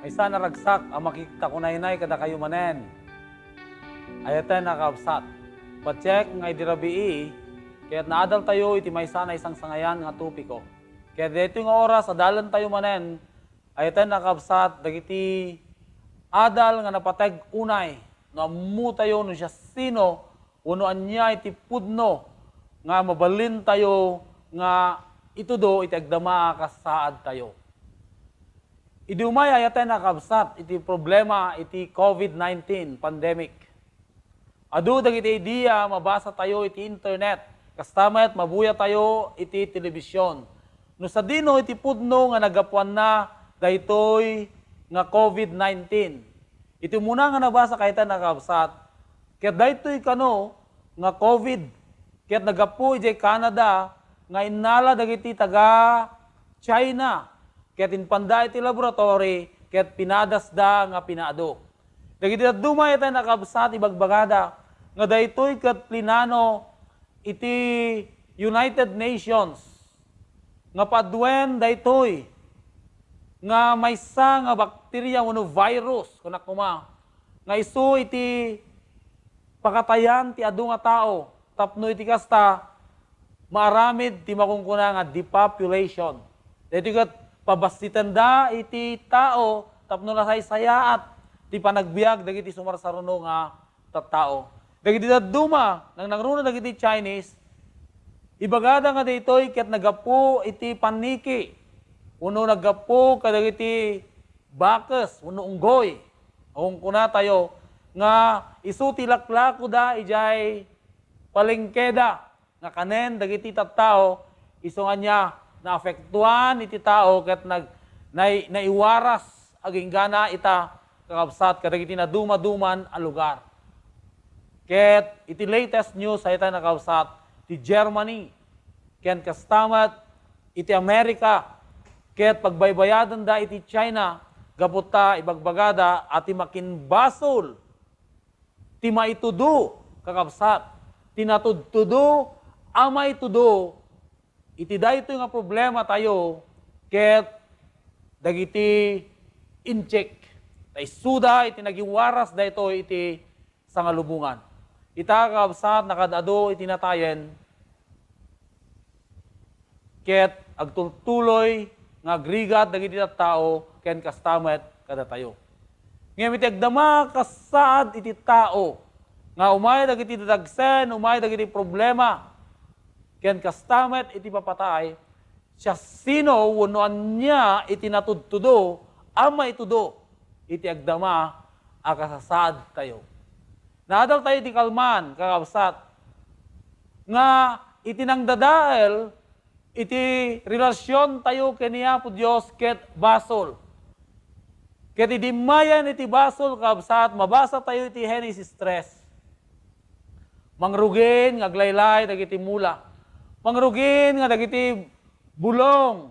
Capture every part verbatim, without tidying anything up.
Maysa a naragsak a makikita ko naynay kadakayo manen. Ayaten a kakabsat, patiek nga idi rabii, ket naadaltayo iti maysa a naisangsangayan nga topiko. Ket daytoy nga oras, adalentayo manen, ayaten a kakabsat, dagiti adal nga napateg unay, no ammotayo no siasino wenno ania iti pudno nga mabalintayo nga itudo iti agdama a kasaadtayo. Idi umay ayaten a kakabsat iti problema iti covid nineteen pandemic, adu dagiti idea mabasatayo iti internet, kasta met mabuyatayo iti telebisyon. No sadino iti pudno nga naggapuanna daytoy nga covid nineteen? Iti umuna nga nabasa, ayaten a kakabsat, ket daytoy kano nga covid ket naggapu idiay Canada nga innala dagiti taga-China ket impanda iti laboratory ket pinadasda nga pinaadu. Dagiti dadduma, ayaten a kakabsat, ibagbagada nga daytoy ket plinano iti United Nations nga paduen daytoy nga maysa nga bakteria wenno virus, kunak koma, nga isu iti pakatayan ti adu nga tao tapno iti kasta, maaramid ti makunkuna nga depopulation. Daytoy ket pabassitenda iti tao tapno nasaysayaat ti panagbiag dagiti sumarsaruno nga tattao. Dagiti dadduma, nangnangruna dagiti Chinese, ibagada nga daytoy ket naggapu iti paniki wenno naggapu kadagiti bakes wenno unggoy. Kunkunatayo nga isu ti laklakoda idiay palengkeda nga kanen dagiti tattao, isu nga ania, naapektuan iti tao ket nag-, nai-, naiwaras agingga ita, kakabsat, kadagiti nadumaduman a lugar. Ket iti latest news, ayaten a kakabsat, ti Germany ken kasta met iti America ket pagbaybayadenda iti China gapu ta ibagbagada a ti makinbasol ti maitudo, kakabsat, ti natudtudo a maitudo iti daytoy nga problematayo ket dagiti Intsik. Ta isuda iti nagiwaras daytoy iti sangalubongan. Ita, kakabsat, nakaad-adu iti natayen ket agtultuloy nga agrigat dagiti tattao ken kasta met kadatayo. Ngem iti agdama a kasaad iti tao nga umay dagiti dadagsen, umay dagiti problema, ken kasta met iti papatay, siasino wenno ania iti natudtudo a maitudo iti agdama a kasasaadtayo? Naadaltayo iti kalman, kakabsat, nga iti nangdadael iti relasiontayo ken ni Apo Dios ket basol. Ket idi immayen iti basol, kakabsat, mabasatayo iti Genesis tres. Mangrugin nga aglaylay dagiti mula. Mangrugin nga dagiti bulong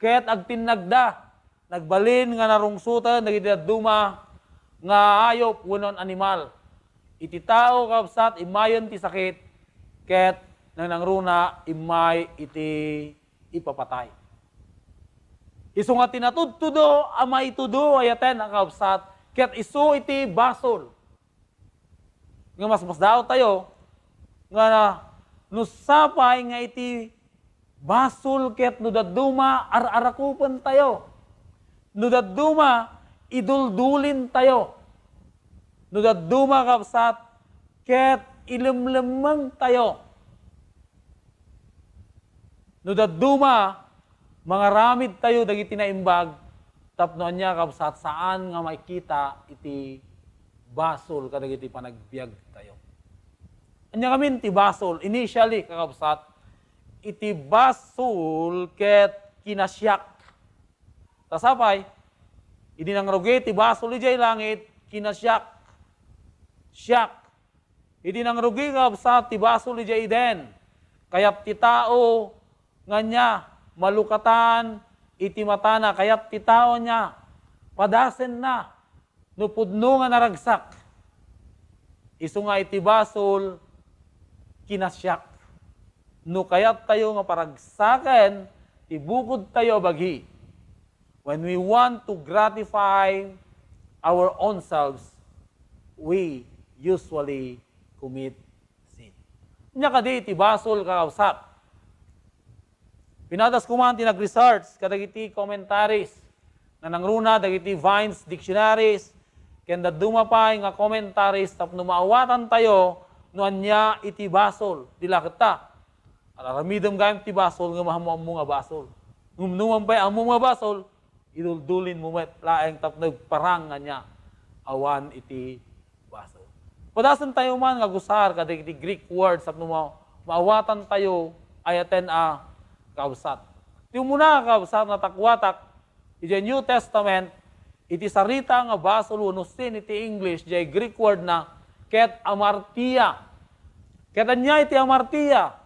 ket agtinnagda. Nagbalin nga narungsoten dagiti dadduma nga ayop wenno animal. Iti tao, kakabsat, immayen ti sakit, ket nangnangruna immay iti ipapatay. Isu nga ti natudtudo a maitudo, ayaten a kakabsat, ket isu iti basol. Nga mas masdaawtayo nga na, no sapay nga iti basol ket no dadduma, ar-arakupentayo. No dadduma, iduldulintayo. No dadduma, kabsat, ket ilemlemmengtayo. No dadduma, mangaramidtayo dagiti naimbag tapno ania, kabsat, saan nga makita iti basol kadagiti panagbiagtayo. Ania ngamin ti basol? Initially, kakabsat, iti basol ket kinasiak. Ta sapay, idi nangrugi ti basol idiay langit, kinasiak. Siak. Idi nangrugi, kabsat, ti basol idiay Eden, kayat ti tao nga ania, malukatan iti matana, kayat ti tao ania, padasenna no pudno nga naragsak. Isu nga iti basol, kinasiak. No kayattayo nga paragsaken ti bukodtayo a bagi, When we want to gratify our own selves, we usually commit sin. Ania kadi ti basol, kakabsat? Pinadas ko man ti nag-research kadagiti commentaries nga nangruna dagiti Vine's dictionaries ken dadduma pay nga commentaries tapno maawatantayo no ania iti basol. Di la ketta, ar-aramidem gayam ti basol nga maammoammo nga basol. Ngem no man pay ammom nga basol, iduldulinmo met laeng tapno agparang nga ania awan iti basol. Padasentayo man nga agusar kadagiti Greek words tapno ma-, maawatantayo, ayaten a, kakabsat. Ti umuna, kakabsat, natakuatak idiay New Testament, iti sarita nga basol wenno sin iti English, diay Greek word na, ket amartia. Ket ania iti amartia?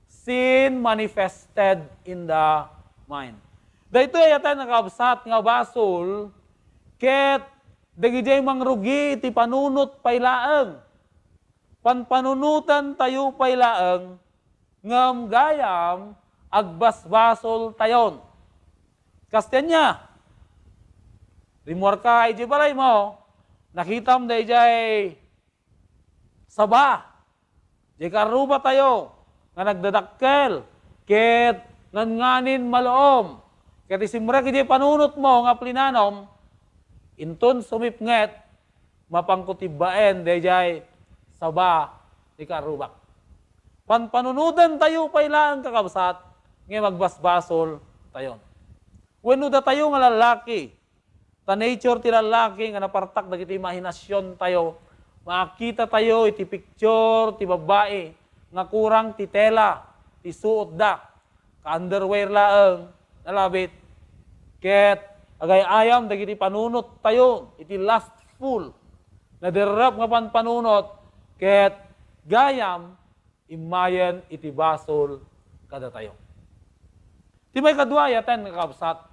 Sin manifested in the mind. Daytoy, ayaten a, kakabsat, nga basol ket dagidiay mangrugi iti panunot pay laeng. Panpanunotentayo pay laeng, ngem gayam agbasbasoltayon. Kas ti ania? Rimmuarka idiay balaymo, nakitam daydiay saba, diay karrubatayo nga nagdadakkel ket nganganin maloom. Ket isimrek idiay panunotmo nga plinanom, inton sumipnget, mapanko tibbaen daydiay saba ti karrubak. Panpanunotentayo pay laeng, kakabsat, ngem agbasbasoltayon. Wenno datayo nga lallaki, ta nature ti lallaki nga napartak dagiti imaginasiontayo. Makitatayo iti picture ti babbai nga kurang ti tela ti suotda. Ka-underwear laeng, nalabit. Ket agay-ayam dagiti panunottayo iti lustful, naderrep nga panpanunot, ket gayam immayen iti basol kadatayo. Ti maikadua, ayaten, kakabsat,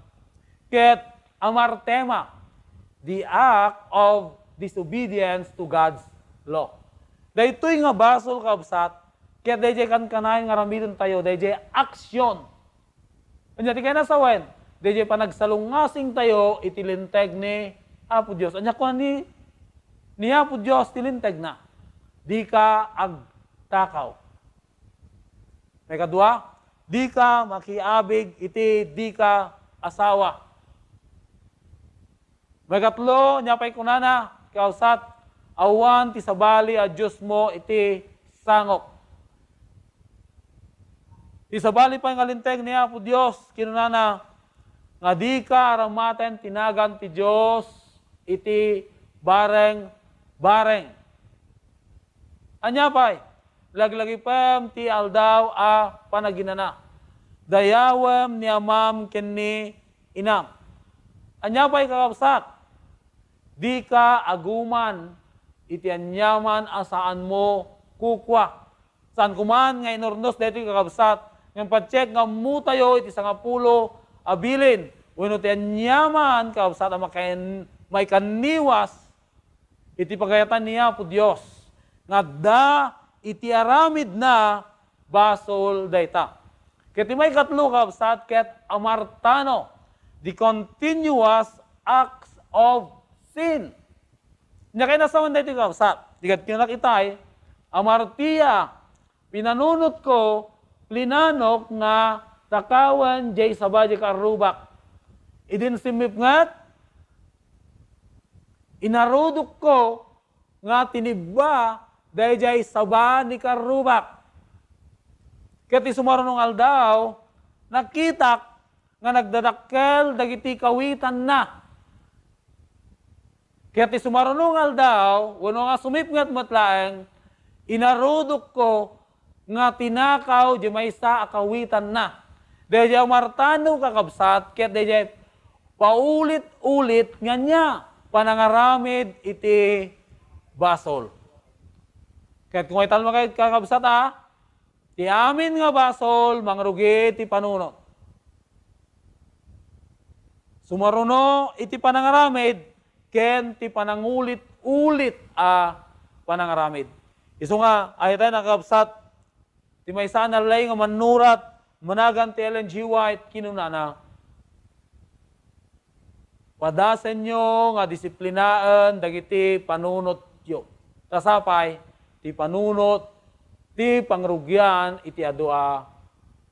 ket amartema, the act of disobedience to God's law. Daytoy nga basol, kakabsat, ket daydiay kankanayon nga aramidentayo, daydiay action. Ania ti kayatna sawen? Daydiay panagsalungasingtayo iti linteg ni Apo Dios. Ania kuna ni, ni Apo Dios ti lintegna? Dika agtakaw. Maikadua, dika makiabig iti dika asawa. Maikatlo, ania pay kunana, kakabsat, awan ti sabali a diosmo iti sangok. Ti sabali pay nga linteg ni Apo Dios, kinunana, nga dika aramaten ti nagan ti Dios iti bareng-bareng. Ania pay? Laglagipem ti aldaw a panaginana. Dayawem ni amam ken ni inam. Ania pay, kakabsat? Dika aguman iti aniaman a saanmo kukua. Saanko man nga inurnos daytoy, kakabsat, ngem patiek nga ammotayo iti sangapulo a bilin wenno ti aniaman, kakabsat, a makaen-, maikanniwas iti pagayatan ni Apo Dios nga adda iti aramidna, basol dayta. Ket ti maikatlo, kakabsat, ket amartano, the continuous acts of sin. Ania kayatna sawen daytoy, kakabsat? Di ket kinunana itay, amartia, pinanunotko, plinanok nga takawen diay saba diay karrubak. Idin simmipnget, inarudokko nga tinibba daydiay saba ni karrubak. Ket ti sumaruno nga aldaw, nakitak nga nagdadakkel dagiti kawitanna. Ket ti sumaruno nga aldaw, wenno nga sumipnget met laeng, inarudokko nga tinakaw diay maysa a kawitanna. Daydiay amartano, kakabsat, ket daydiay paulit-ulit nga ania? Panangaramid iti basol. Ket kung mayta met, kakabsat, a, ti amin nga basol, mangrugi ti panunot. Sumaruno iti panangaramid ken ti panangulit-ulit a panangaramid. Isu nga, ayatay, kakabsat, ti maysa a nalaing a mannurat, managan ti Ellen G. White, kinunana, Padasenyo nga disiplinaen dagiti panunotyo. Ta sapay ti panunot ti pangrugian iti adu a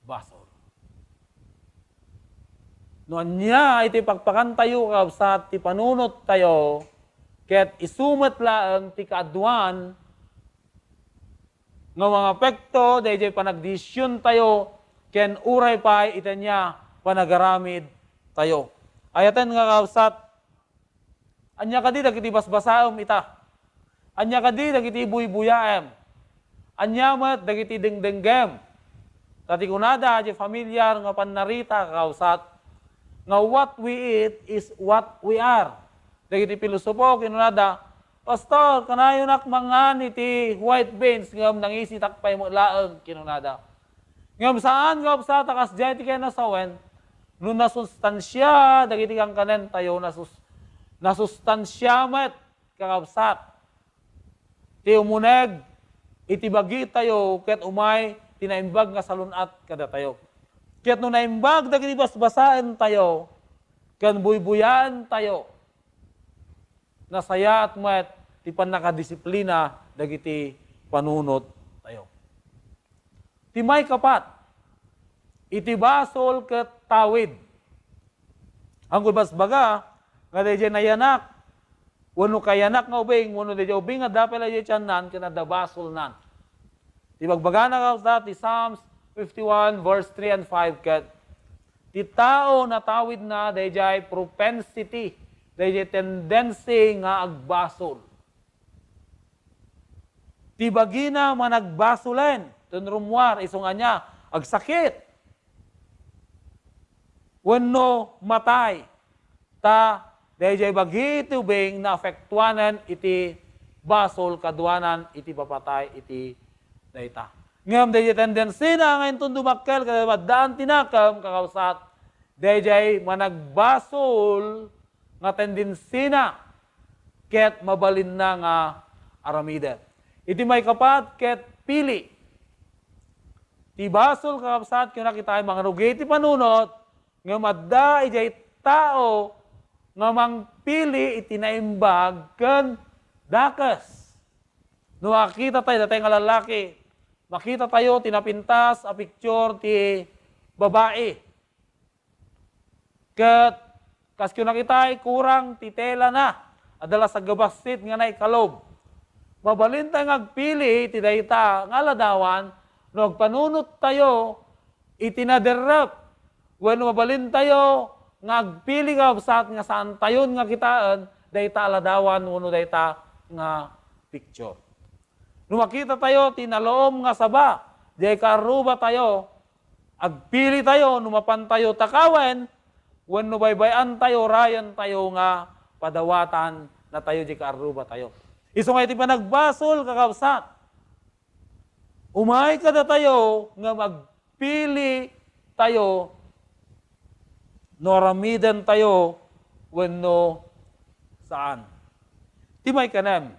basol. No ania iti pakpakantayo, kakabsat, ti panunottayo, ket isu met laeng ti kaaduan nga mangapekto daydiay panagdesisiontayo ken uray pay iti ania panagaramidtayo. Ayaten nga, kakabsat, ania kadi dagiti basbasaem ita? Ania kadi dagiti buybuyaem? Ania met dagiti dengdenggem? Ta ti kunada, di familiar nga pannarita, kakabsat, nga what we eat is what we are. Dagiti pilosopo, kinunada, "Pastor, kanayonak mangan iti white beans ngem nangisitak pay met laeng," kinunada. Ngem saan nga upsata kasdiay ti kinasawen, no nasustansia dagiti kankanentayo, nasus-, nasustansia met, kakabsat, ti umuneg iti bagitayo ket umay ti naimbag nga salun-at kadatayo. Ket no naimbag dagiti basbasaentayo ken buybuyaentayo, nasayaat met ti pannakadisiplina dagiti panunottayo. Ti maikapat, iti basol ket tawid. Anggo ibasbaga nga daydiay nayanak wenno kayanak nga ubing wenno daydiay ubing nga adda pay la idiay tiannan ken adda basolnan. Ti bagbagana, kakabsat, ti Psalms fifty-one verse three and five ket, ti tao natawidna daydiay propensity, daydiay tendency nga agbasol. Ti bagina managbasolen, ti rummuar, isu nga ania, agsakit wenno matay. Ta daydiay bagi ti ubing naapektuanen iti basol kaduanan iti papatay iti dayta. Ngem daydiay tendensina nga inton dumakkel ket addaan ti nakem, kakabsat, daydiay managbasol nga tendensina ket mabalinna nga aramiden. Iti maikapat ket pili. Ti basol, kakabsat, kunak ita, mangrugi ti panunot, ngem adda idiay tao nga mangpili iti naimbag ken dakes. No makita tayo, datay nga lalaki, makita tayo ti napintas a picture ti babai. Ket kas kunak itay, kurang ti telana, adda la sagabassit nga naikalob. Mabalintayo nga agpili iti dayta nga aladawan no agpanunottayo iti naderrep, wenno mabalintayo nga agpili, kakabsat, nga saantayon nga kitaen dayta aladawan wenno dayta nga picture. No makitatayo ti nalom nga saba, diay kaarrubatayo, agpilitayo no mapantayo takawen wenno baybay-antayo, rayantayo nga padawatannatayo diay kaarrubatayo. Isu nga iti panagbasol, kakabsat, umay kadatayo nga magpilitayo no aramidentayo wenno saan. Ti maikanem,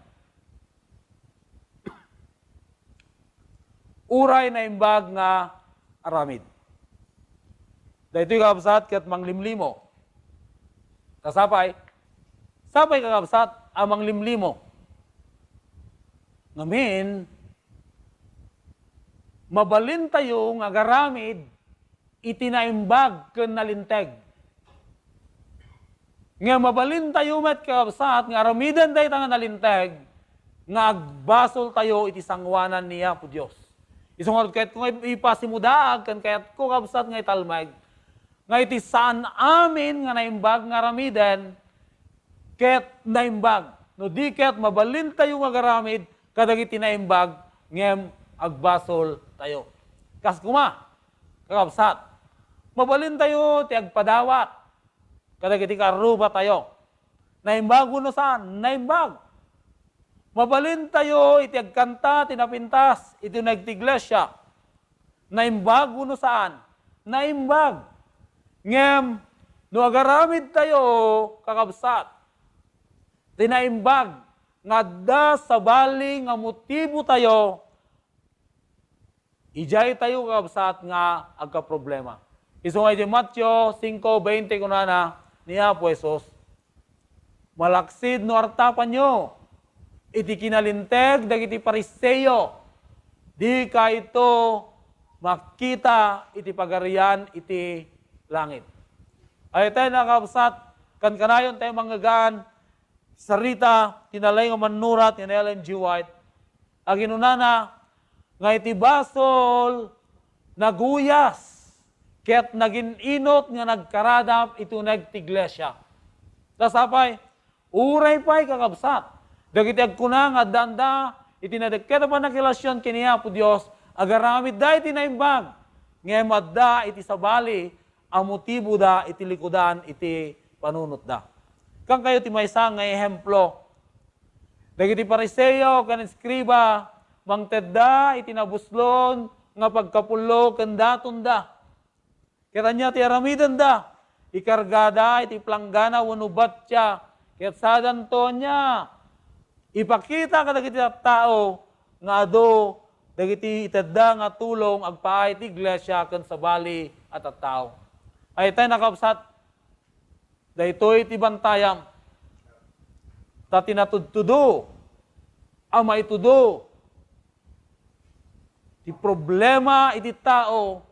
uray naimbag nga aramid. Daytoy, kakabsat, ket manglimlimo. Ta sapay, sapay, kakabsat, a manglimlimo. Ngamin, mabalintayo nga agaramid iti naimbag ken nalinteg. Ngem mabalintayo met, kakabsat, nga aramiden dayta nga nalinteg nga agbasoltayo iti sangoanan ni Apo Dios. Isu ngarud, kayatko nga ipasimudaag ken kayatko, kabsat, nga italmeg nga iti saan amin nga naimbag nga aramiden ket naimbag. No di ket, mabalintayo nga agaramid kadagiti naimbag ngem agbasoltayo. Kas koma, kakabsat, mabalintayo ti agpadawat kadagiti kaarrubatayo. Naimbag wenno saan? Naimbag. Mabalintayo iti agkanta ti napintas iti uneg ti iglesia. Naimbag wenno saan? Naimbag. Ngem no agaramidtayo, kakabsat, ti naimbag nga adda sabali nga motibotayo, idiay tayo, kakabsat, nga agkaproblema. Isu nga idiay Mateo cinco veinte, kunana ni Apo Jesus, malaksid no artapanyo iti kinalinteg dagiti Fariseo, dikayto makita iti Pagarian iti langit. Ay tayo, nakabsat, kankanayon tayo mangngegaan sarita ti nalaing a mannurat nga ni Ellen G. White. Aginunana nga iti basol, naguyas, ket nagin-inut nga nagkaradap iti uneg ti iglesia. Ta sapay, uray pay, kakabsat, dagiti agkuna nga addaanda iti nadekket a pannakirelasion ken ni Apo Dios, agaramidda iti naimbag, ngem adda iti sabali a motiboda iti likudan iti panunotda. Kankayo ti maysa nga ehemplo. Dagiti Fariseo ken eskriba mangtedda iti nabuslon nga pagkapullo ken datonda. Ket ania ti aramidenda? Ikargada iti planggana wenno batia, ket sadanto ania? Ipakita kadagiti tattao nga adu dagiti itedda nga tulong agpaay ti iglesia ken sabali a tattao. Ay tay nakabsat, daytoy ti bantayam. Ta ti natudtudo a maitudo ti problema iti tao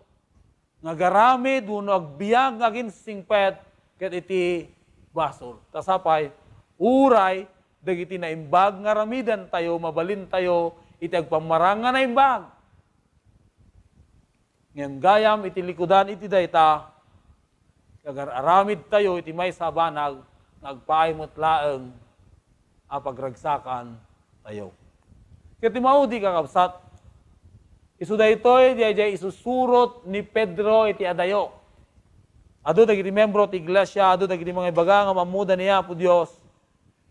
nga agaramid wenno agbiag nga aginsingpet ket iti basol. Ta sapay, uray dagiti naimbag nga aramidentayo, mabalintayo iti agpammarang nga naimbag. Ngem gayam iti likudan iti dayta, agar-aramidtayo iti maysa a banag nga agpaay met laeng a pagragsakantayo. Ket ti maudi, kakabsat, isu daytoy daydiay isusurot ni Pedro iti adayo. Adu dagiti membro ti iglesia, adu dagiti mangibaga nga ammoda ni Apo Dios,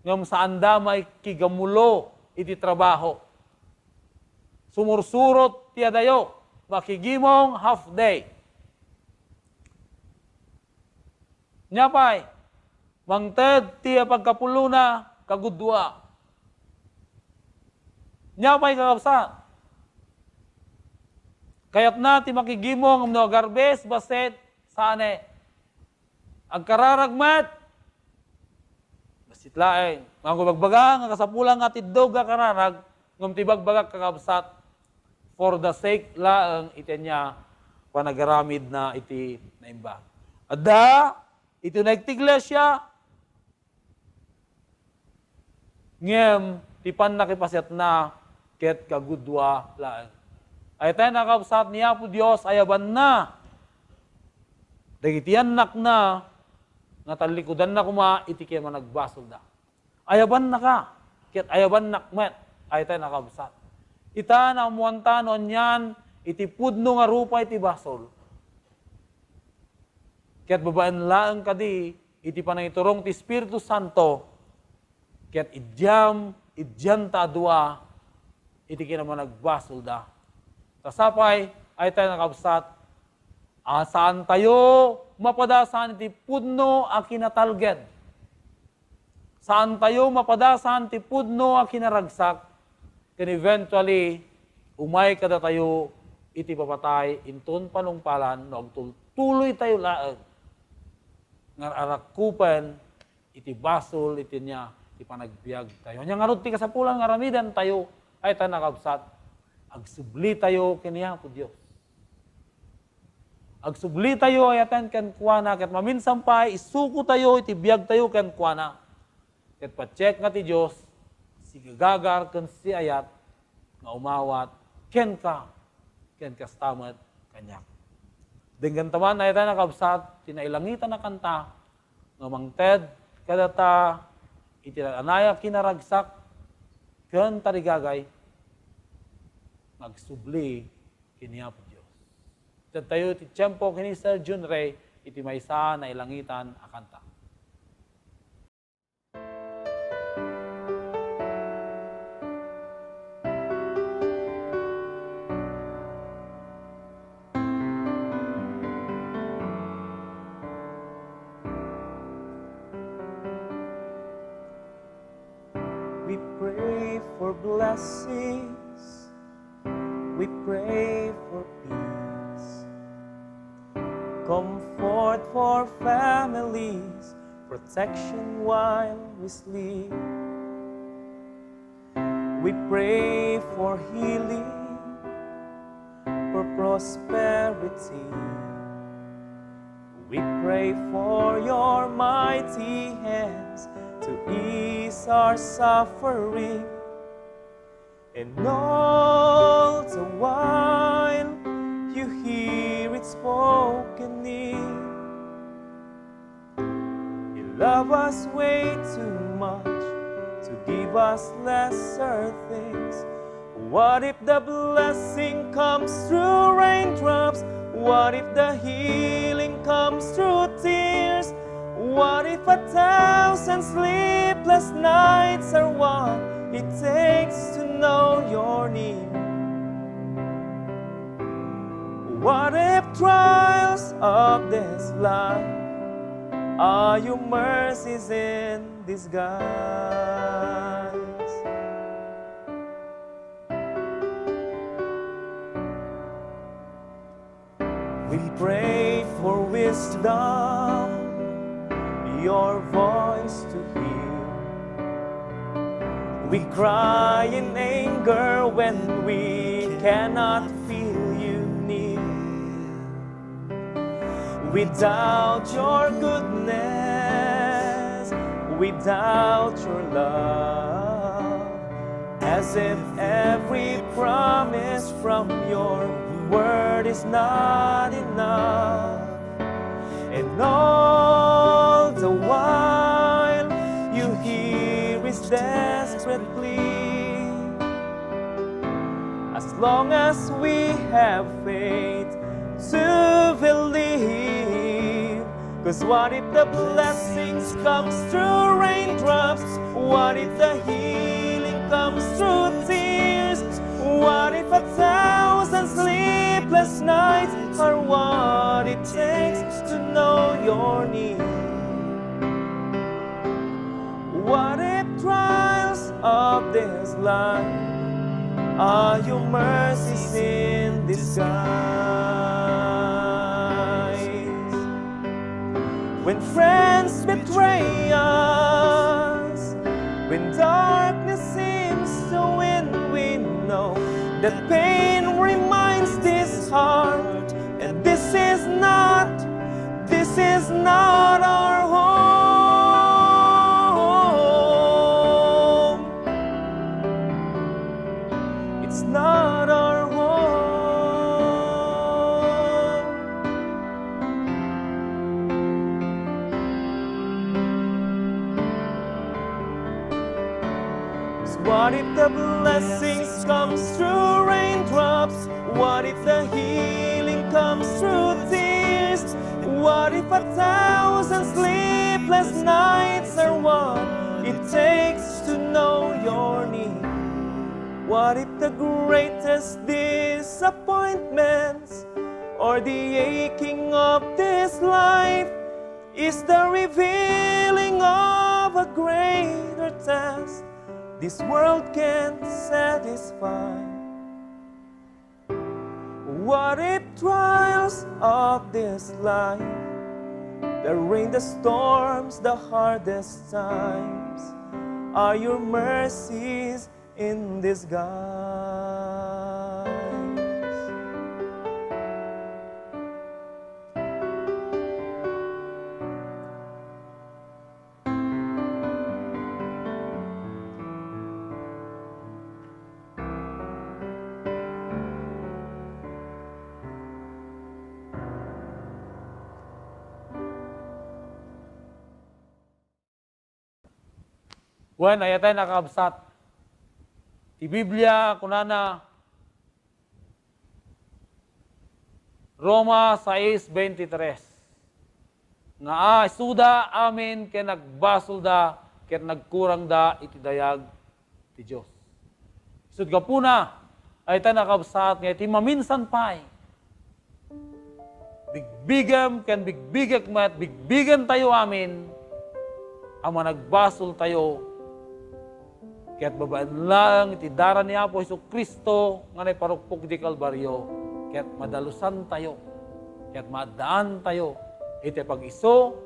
ngem saanda makigamulo iti trabaho. Sumursurot ti adayo, makigimong half day. Nia pay, mangted ti pagkapullona kagudua. Nia pay, kakabsat, kayatna ti makigimong no agarbes, bassit, saan. Agkararag met. Bassit laeng. Ngem ibagbaga nga kasapulan nga tiddog a kararag, ngem ti ibagbagak, kakabsat, for the sake laeng iti ania panagaramidna iti naimbag. Adda iti uneg ti iglesia, ngem ti pannakipasiatna ket kagudua laeng. Ay tay nakabsat, ni Apo Dios ayabanna dagiti annakna nga tallikudanna koma iti kayat a managbasolda. Ayabannaka, ket ayabannak met, ay tay nakabsat. Ita, naammoanta no anian iti pudno nga rupa iti basol. Ket babaen laeng kadi iti panangiturong ti Espiritu Santo, ket idiam, idianta a dua iti kinamanagbasolda. Ta sapay, ay tay nakabsat, a saantayo mapadasan iti pudno a kinatalged. Saantayo mapadasan ti pudno a kinaragsak, ken eventually, umay kadatayo iti papatay inton panungpalan no agtultuloytayo laeng nga arakkupen iti basol iti nia ti panagbiagtayo. Ania ngarud ti kasapulan nga aramidentayo? Ay ta nakabsat, agsublitayo ken ni Apo Dios. Agsublitayo, ayaten kenkuana, ket maminsan pay, isukotayo iti biagtayo kenkuana. Ket patiek nga ti Dios, sigagagar ken siayat nga umawat kenka, ken kasta met kaniak. Denggenta man, ayaten nakabsat, ti nailangitan a kanta, nga mangted kadata iti naan-anay a kinaragsak ken tarigagay nga agsubli ken ni Apo Dios. Itedtayo ti tiempo ken ni Sir Jun Ray iti maysa a nailangitan a kanta. We pray for blessings. We pray for peace. Comfort for families, protection while we sleep. We pray for healing, for prosperity. We pray for your mighty hands to ease our suffering. And all the while you hear it spoken in. You love us way too much to give us lesser things. What if the blessing comes through raindrops? What if the healing comes through tears? What if a thousand sleepless nights are what it takes to know your name? What if trials of this life are your mercies in disguise? We pray for wisdom, your voice to hear. We cry in anger when we cannot feel you near. Without your goodness, without your love, as if every promise from your word is not enough. And all the while, you hear his desperate plea. As long as we have faith to believe, 'cause what if the blessings comes through raindrops? What if the healing comes through tears? What if a thousand sleepless nights are what it takes to know your need? What if trials of this life are your mercies in disguise? When friends betray us, when darkness seems to win, we know that pain reminds this heart, and this is not, this is not our home. It's not our home. 'Cause what if the blessings comes through raindrops? What if the healing comes through tears? What if a thousand sleepless nights are what it takes to know your need? What if the greatest disappointments or the aching of this life is the revealing of a greater test this world can't satisfy? What if trials of this life, the rain, the storms, the hardest times, are your mercies in disguise? Wen, ay-ayaten a kakabsat, ti Biblia kunana, Roma sais veintitrés, nga, "A, isuda amin ken nagbasolda ket nagkurangda iti dayag ti Dios." Isut' gapuna, ay-ayaten a kakabsat, nga iti maminsan pay, bigbigem ken bigbigek met, bigbigentayo amin a managbasoltayo, ket babaen laeng iti dara ni Apo Jesu-Cristo nga naiparukpok iti Kalbario, ket madalusantayo, ket maaddaantayo iti pag-isu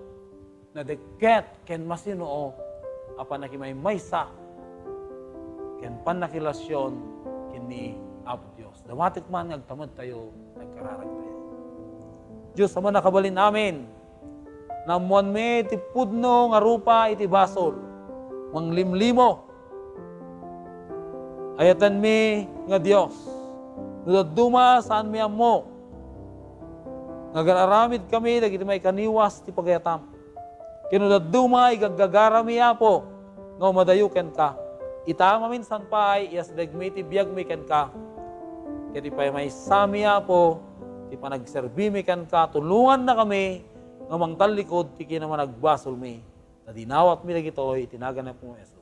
nadekket ken masinoo a pannakimaymaysa ken pannakirelasion ken ni Apo Dios. Damatek man nga agtamedtayo, agkararagtayo. Dios a mannakabalin amin, naammoanmi ti pudno nga rupa iti basol, manglimlimo. Ayatenmi nga Dios, no dadduma saanmi ammo nga agar-aramid kami dagiti maikaniwas ti pagayatam. Ken no dadduma, igaggagarami, Apo, nga umadayo kenka. Ita, maminsan pay, iyasidegmi ti biagmi kenka. Ket ipaymaysami, Apo, ti panagserbimi kenka, tulongannakami nga mangtallikud ti kinamanagbasolmi. Ta dinawatmi dagitoy iti nagan ni Apo Jesus.